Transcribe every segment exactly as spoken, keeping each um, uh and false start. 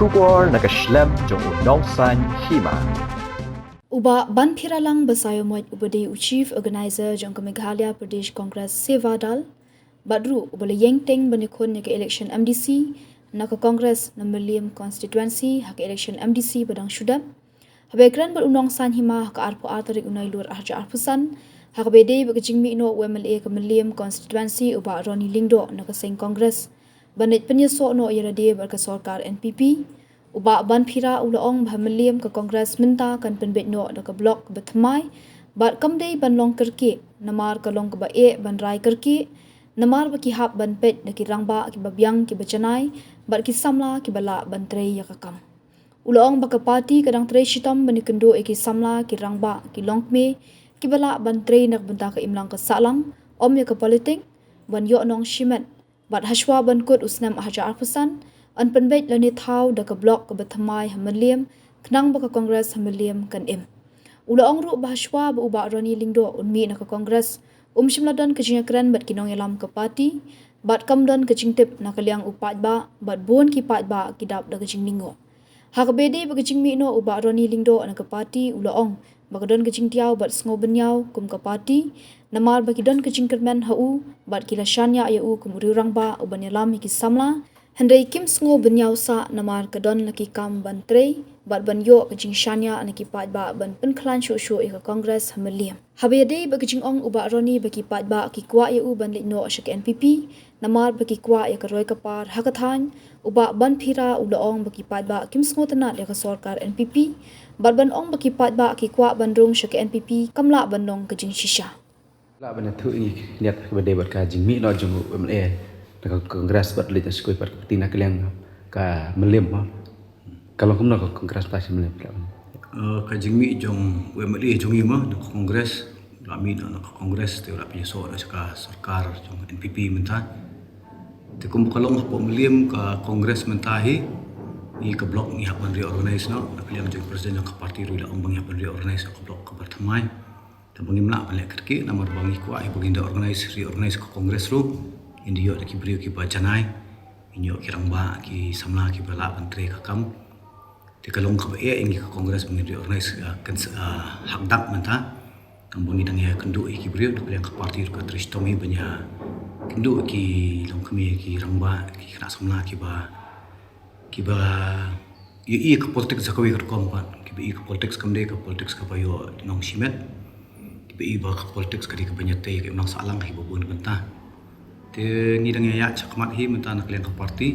Khubor na ka shlem jong u Nongsaiñ Hima. U Bah Banphiralang Basaiawmoit uba dei u Chief Organizer jong ka Meghalaya Pradesh Congress Seva Dal bad ruh uba la ïeng teng ban ïakhun ïa ka election M D C na ka Congress na Mylliem constituency ha ka election M D C ba dang shu dep, haba ïakren bad u Nongsaiñ Hima ha ka arphew ar tarik u Nailur arhajar arphew san ha kaba ïadei bad ka jingmih noh u M L A ka Mylliem constituency u Bah Ronnie Lyngdoh na ka seng Congress ban leit pynïasoh noh ïa lade bad ka sorkar N P P. U Bah Banphira u la ong ba ha Mylliem ka Congress mynta kan pynbeit noh da ka block kaba thymmai bad kam dei ban long kyrkieh, namar ka long kaba eh ban rai kyrkieh, namar ba ki hap ban peit da ki rangbah kiba biang kiba janai bad ki samla kiba lah ban trei ïa ka kam. U la ong ba ka party ka dang trei shitom ban ïakynduh ïa ki samla, ki rangbah, ki longkmie kiba lah ban trei na ka bynta ka imlang ka sahlang, ym ïa ka politik, ban ïoh nong shimet. Bad hashwa ban kut u snem arhajar arphew san yn pynbeit lane thaw da ka block kaba thymmai ha Mylliem, khnang ba ka Congress ha Mylliem kan im. U la ong ruh ba hashwa ba u Bah Ronnie Lyngdoh un mih na ka Congress, um shym la don ka jingïakren bad ki nongïalam ka party bad kam don ka jingtip na ka liang u paidbah bad bun ki paidbah ki dap da ka jinglyngngoh. Ha kaba ïadei bad ka jingmih noh u Bah Ronnie Lyngdoh na ka party, u la ong ba ka don ka jingdiaw bad sngewbynñiaw kum ka party, namar ba ki don ka jingkyrmen ha u bad ki la shaniah ïa u kum u riew rangbah uban ïalam ïa ki samla. Hynrei kim sngewbynñiaw sah namar ka don la ki kam ban trei bad ban ïoh ka jingshaniah na ki paidbah ban pynkhlaiñ shuh shuh ïa ka Congress ha Mylliem. Haba ïadei bad ka jingong u Bah Ronnie ba ki paidbah ki kwah ïa u ban leit noh sha ka N P P, namar ba ki kwah ïa ka roi ka par ha ka thaiñ, u Bah Banphira u la ong ba ki paidbah kim sngewtynnat ïa ka sorkar N P P bad ban ong ba ki paidbah ki kwah ban rung sha ka N P P kam lah ban long ka jingshisha. Lah ban ïathuh ïa ngi, ïa kaba dei bad ka jingmih noh jong u M L A na ka Congress bad leit na sha kawei pat ka party na ka liang ka Mylliem mo. Ka long kumno ka Congress ba sha Mylliem? Eh, ka jingmih jong u M L A jong ngi mo na ka Congress, u la mih noh na ka Congress te u la pynïasoh noh sha ka sorkar jong N P P mynta. Te kumba ka long hapoh Mylliem ka Congress mynta hi, ngi ka block ngi hap ban reorganize noh, na ka liang jong president jong ka party ruh la ong ba ngi hap ban reorganize noh ka block kaba thymmai. Te ba ngim lah ban leh kyrkieh namar ba ngi kwah hi ba ngin da organize, reorganize ka Congress ruh, ngin da ïoh da ki briew kiba janai, ngin ïoh ki rangbah, ki samla kiba lah ban trei ka kam. Te ka long kaba eh ïa ngi ka Congress ba ngin reorganize, ah, kan s-, ah, hakdak mynta. Tang ba ngi dang ïakynduh ïa ki briew, na ka liang ka party ruh ka trei shitom hi ban ïakynduh ïa ki longkmie, ki rangbah, ki khynnah samla kiba, kiba ïohi ïa ka politics ha kawei ka rukom pat, kiba ïohi ka politics kam dei ka politics kaba ïoh nong shimet, kiba ïohi ba ka politics ka dei kaba ïatei ka imlang sahlang ha kiba bun bynta. Te ngi dang ïaid shakhmat hi mynta na ka liang ka party.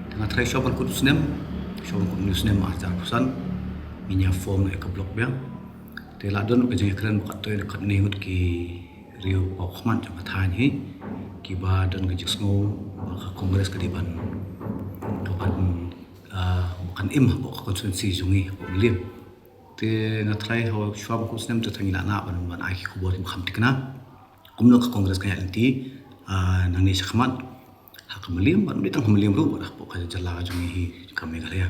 Te nga tharai shuwa ban kut u snem, shuwa ban kut u snem arhajar arphew san, ngin ïa form ïa ka block biang. Te la don ka jingïakren ba katto katne ngut ki riew paw khmat jong ka thaiñ hi kiba don ka jingsngew ba ka Congress ka dei ban, ka ban, ah, ba kan im hapoh ka constituency jong ngi hapoh Mylliem. Te nga tharai ha shuwa ban kut u snem te tang ngi lah ban, ban ai ki khubor kiba kham thikna kumno ka Congress kan ïaid lynti, ah, nangne shakhmat ha ka Mylliem, bad ym dei tang ha Mylliem ruh, bad hapoh ka jylla jong ngi hi ka Meghalaya.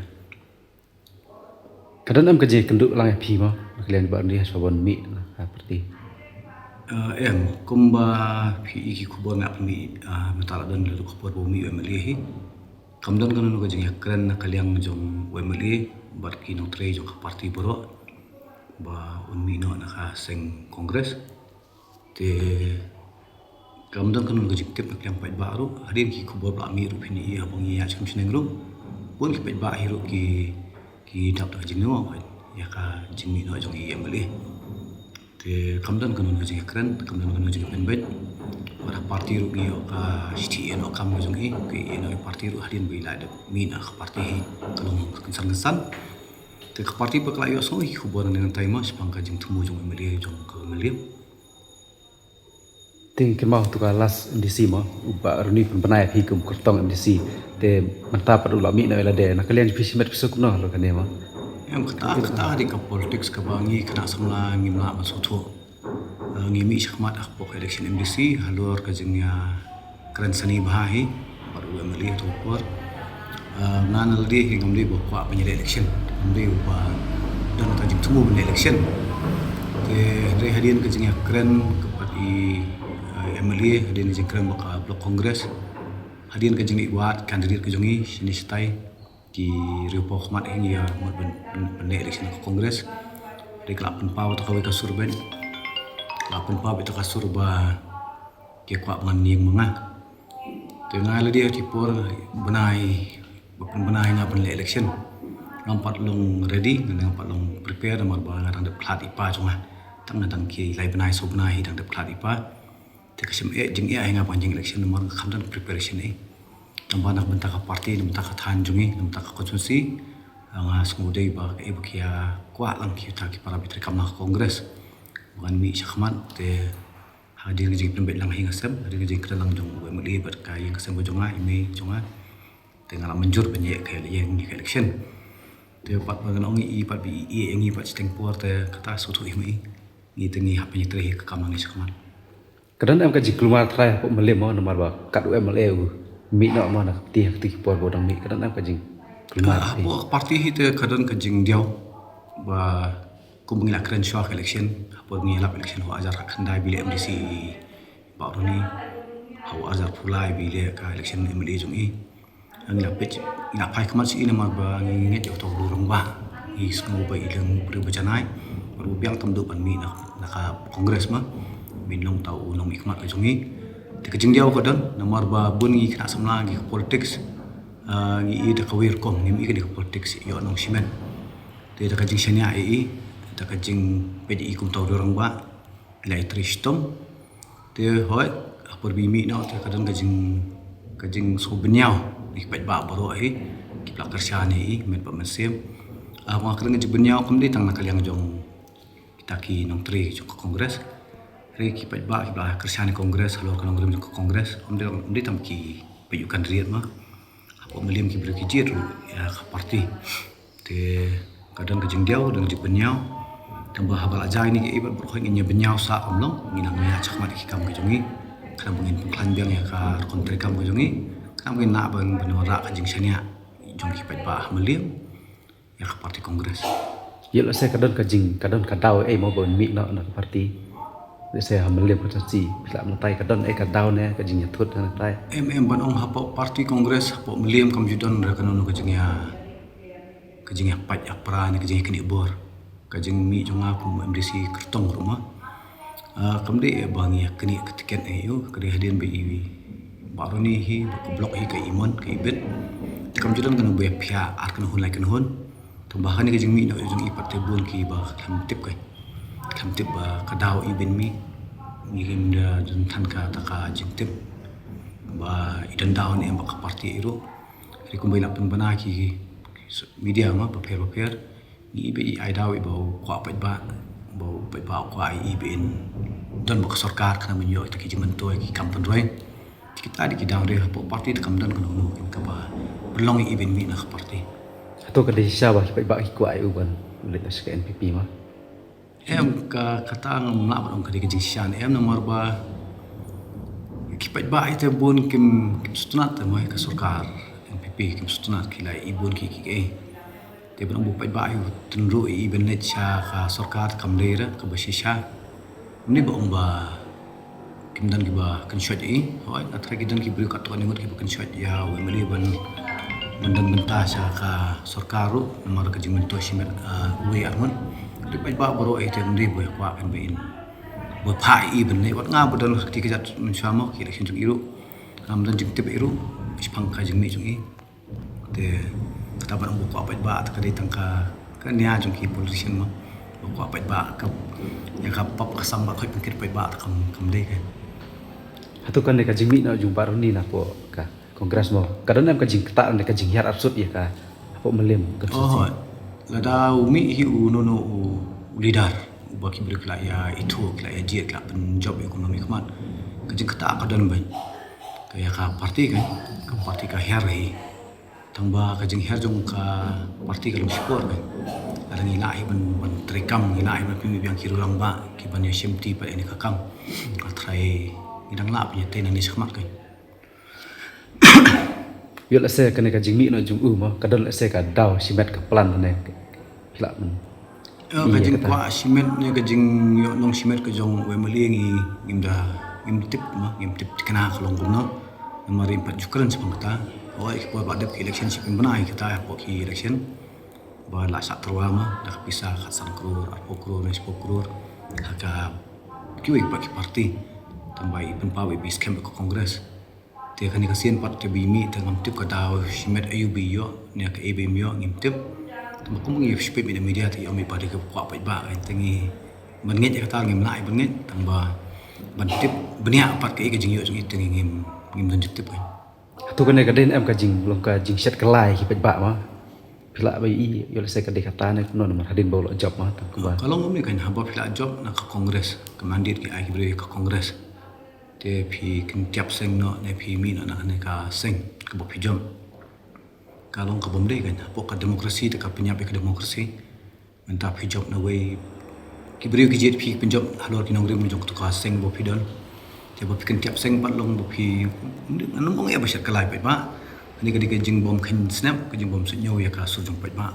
Ka don em ka jingïakynduh lang ïa phi mo na ka liang ba ri ha shuwa ban mih na ka party? Ah, em, kumba phi i ki khubor nga pynmih, ah, mynta la don la khubor ba u mih u M L A hi. Kam don kano kano ka jingïakren na ka liang jong u M L A bad ki nongtrei jong ka party baroh ba un mih noh na ka seng Congress. Te kam don kano kano ka jingtip na ka liang paidbah ruh, hadien ki khubor ba la mih ruh phin i ha ba ngi ïaid shnong shnong ruh, bun ki paidbah hi ruh ki, ki dap da ka jingïoh ïa ka jingmih noh jong i M L A. Te kam don kano kano ka jingïakren, kam don kano ka jingpynbeit. Bad ha party ruh ngi ïoh ka shithi ïehnoh kam ka jong i, ka ïehnoh i party ruh hadien ba i la dep mih na ka party hi, ka long ka kynsan kynsan. Te ka party pat ka la ïohsngew ïa ki khubor nangne nangtai mo shaphang ka jingthmu jong u M L A jong ka Mylliem. Te ngi kynmaw ha tu ka last M D C mo, u Bah Ronnie pynbna ïa phi kum kyrtong M D C. Te mynta pat u la mih noh ïa lade, na ka liang jong phi shimet phi suk noh halor kane mo? Em, kata, kata dei ka politics kaba ngi khynnah samla ngim lah ban sngewthuh. Eh, ngi mih shakhmat hapoh ka election M D C halor ka jingïakren sani bha hi bad u M L A ha tu ka por. Eh, nga na lade hi ngam dei ba kwah ban ïaleh election, ngam dei ba don ka jingthmu ban ïaleh election. Te hynrei hadien ka jingïakren ka pat i, eh, M L A, hadien ka jingkren bad ka Block Congress, hadien ka jingleit wad candidate ka jong i shane shatai, Ki riew paw khmat hi ngi ïa mut ban, ban leh election ka Congress. Te ka la pynpaw ta kawei ka sur ban. Ka la pynpaw ita ka sur ba ki kwah ban ïeng ma nga. Te nga la dei ki por bnai, ba pynbnai nga ban leh election. Ngam pat long ready, ngam pat long prepare namar ba nga dang dep khlad i pa jong nga. Tang na dang ki lai bnai saw bnai hi dang dep khlad i pa. Te ka shem eh jingeh hi nga ban ïeng election namar nga kham don preparation eh. Tang ba na ka bynta ka party, na bynta ka thaiñ jong ngi, na bynta ka constituency. Nga sngew dei ba ka eh ba ki ïa kwah lang kita ki para ba trei kam na ka Congress. Ba ngan mih shakhmat te ha dei ka jingpynbeit lang hi nga sem, ha dei ka jingkren lang jong u M L A bad ka ïing ka sem ka jong nga, i mei jong nga. Te nga la mynjur ban ïeng ka ïeng ka election. Te pat ba ngan ong i pat ba i ïeng i pat shiteng por te kata sngewthuh i mei. Ngi te ngi hap ban ïatrei hi ka kam lang hi shakhmat. Ka don em ka jingkulmar trai hapoh Mylliem mo namar ba kat u M L A u mih noh mo na ka kti ha kti ki por ba u dang mih, ka don em ka jingkulmar. Hapoh party hi te ka don ka jingdiaw ba kum ba ngi la kren shuwa ka election, hapoh ngi lap election ha u ar hajar khatkhyndai ba i leh M D C i Bah Roni, ha u ar hajar phew lai ba i leh ka election M L A jong i. Ngi la peit, ngi la phai khmat sha i namar ba ngi ngeit ïa uto u rangbah. Ngi sngew ba i long u briew ba janai. Bad u biang tam duh ban mih na, na ka Congress ma. Ba in long uta u nongmihkhmat ka jong ngi. Te ka jingdiaw ka don namar ba bun ngi khynnah samla ngi ka politics. Ah, ngi i da kawei rukom, ngim i kane ka politics ïoh nongshimit. Te da ka jingshaniah ïa i, da ka jingpeit ïa i kum uta u rangbah. Lai trei shitom. Te hooid, ha por ba i mih noh te ka don ka jing, ka jingsngewbynñiaw. Ki paidbah baroh hi ki la kyrshan ïa i met bad mynsiem. Ah, nga kren ka jingbynñiaw kam dei tang na ka liang jong kita ki nongtrei jong ka Congress. Hynrei ki paidbah ki la kyrshan ïa ka Congress halor ka nongrim jong ka Congress. Ym dei, ym dei tang ki paidbah kan riat ma. Hapoh Mylliem ki briew ki jied ruh ïa ka party. Te ka don ka jingdiaw, don ka jingbynñiaw. Tang ba haba la jia ïa kine kiei bad baroh ngin ïa bynñiaw sah kam long, ngin nang ïa shakhmat ïa ki kam ka jong ngi. Khnang ba ngin pynkhlaiñ biang ïa ka rukom treikam ka jong ngi. Khnang ba ngin lah ban, ban wanrah ka jingshaniah jong ki paidbah ha Mylliem ïa ka party Congress. Ïoh lehse ka don ka jing, ka don ka daw ei mo ban mih noh na ka party. Lehse ha Mylliem constituency, phi lah ban batai ka don ei ka daw ne ka jingïathut na tai. Em, em, ban ong hapoh party Congress hapoh Mylliem kam ju don re kano kano ka jingïa, ka jingïapait ïapra ne ka jingïaknieh bor. Ka jingmih jong nga kum M D C kyrtong ruh ma. Ah, kam dei ba ngi ïaknieh ka tiket ei u, ka dei hadien ba i Bah Roni hi, ba ka block hi ka i mon, ka i bit. Te kam ju don kano ba ïaphiah ar kynhun lai kynhun. Tang ba ha kane ka jingmih noh jong i pat te bun kiba khlem tip ka. Khlem tip ba ka daw i ban mih. Ngi kim da don than kata ka jingtip. Ba i don daw ne em bad ka party i ruh. Hynrei kumba i la pynbna ki media ma bapher bapher. Ngi i ba i ai daw i ba u kwah paidbah, ba u paidbah u kwah i ba in don bad ka sorkar khnang ban ïoh kita ki jingmyntoi ki kam pynroi. Kita dei ki daw, hynrei hapoh party te kam don kano kano kaba pynlong i ban mih na ka party. Hato ka dei shisha ba ki paidbah ki kwah ïa u ban leit sha ka N P P ma? Em, ka, kata ngam lah ban ong ka dei ka jingshisha ne em, namar ba ki paidbah ite bun kim, kim sngewtynnat te mo ïa ka sorkar N P P, kim sngewtynnat, ki la i bun ki, ki, ki. Te ban ong ba u paidbah u tynruh ïa i ban leit sha ka sorkar kam dei re kaba shisha. Ym dei ba ong ba kim don kiba kynshoit ïa i. Hooid, nga tharai ki don ki briew katto katne ngut kiba kynshoit ïa u M L A ban, ban don bynta sha ka sorkar ruh namar ka jingmyntoi shimet, ah, uwei ar ngut. Te paidbah baroh ite ym dei ba kwah kan ba in ba phah ïa i ban leit, wat nga ba don ka kti kajat mynshuwa mo ki election jong i ruh. Ngam don jingtip ïa i ruh shaphang ka jingmih jong i. Te kata ban ong ba kwah paidbah te ka dei tang ka, ka nia jong ki politician mo. Ba kwah paidbah ka, ïa ka pop ka sam ba khoi pynkit paidbah te kam, kam dei ka. Hato kane ka jingmih noh jong Bah Roni na poh ka Congress mo, ka don em ka jingktah ne ka jinghiar arsut ïa ka hapoh Mylliem constituency? Oh, lada u mih hi uno uno u leader uba ki briew ki la ïa ithuh, ki la ïa jied, ki la pynjop ïa u kum u nongmihkhmat. Ka jingktah ka don beit. Ka ïa ka party kan, ka party ka hiar hi. Tang ba ka jinghiar jong ka party ka long shipor kan. Lada ngi lah hi ban, ban treikam, ngi lah hi ban pynmih biang ki rangbah kiban ïa shimti pat ïa kane ka kam. Nga tharai ngi dang lah ban ïa tei nangne shakhmat kan. Ïoh lehse kane ka jingmih noh jong u mo, ka don lehse ka daw shimet ka plan ne. Lah men. Eh, ka jingkwah shimet ne ka jingïoh nong shimet ka jong u M L A ngi, ngim da, ngim tip mo, ngim tip thikna ka long kumno. Namar ngim pat ju kren shaphang kata. Oi, ki por ba dep ki election shi pynbna ïa kata hapoh ki election. Ba la shah tyrwa ma da ka pisa khatsan klur, arphew klur, ne shiphew klur. Ha ka kiwei pat ki party. Tang ba i pynpaw i ba i skhem ka Congress. Te kane ka sien pat te ba i mih te ngam tip ka daw shimet aïu ba i ïoh ne kaei ba im ïoh ngim tip. Tang ba kum ngi shu peit ïa ka media te i ong i ba dei ka kwah paidbah, te ngi ban ngeit ïa kata ngim lah ban ngeit, tang ba ban tip bniah pat kaei ka jingïoh jong i te ngi ngim, ngim don jingtip. Hato kane ka dei ne em ka jing, long ka jingshet kylla ïa ki paidbah ma? Phi lah ba i ïoh lehse ka dei kata ne kumno namar hadien ba u la jop ma, tang kumba. Ka long kumne kan, haba phi la jop na ka Congress, ka mandate ki ai ki briew ïa ka Congress. Te phi kyntiap seng noh ne phi mih noh na kane ka seng kaba phi jop. Ka long ka bym dei kan, hapoh ka democracy te ka pynïap ïa ka democracy. Mynta phi jop na wei, ki briew ki jied phi pynjop halor ki nongrim jong kato ka seng ba phi don. Te ba phi kyntiap seng pat long ba phi, ngan ym ong ïa ba shet kylla ïa paidbah. Kane ka dei ka jingbym kheiñ snep, ka jingbym sngew ïa ka sur jong paidbah.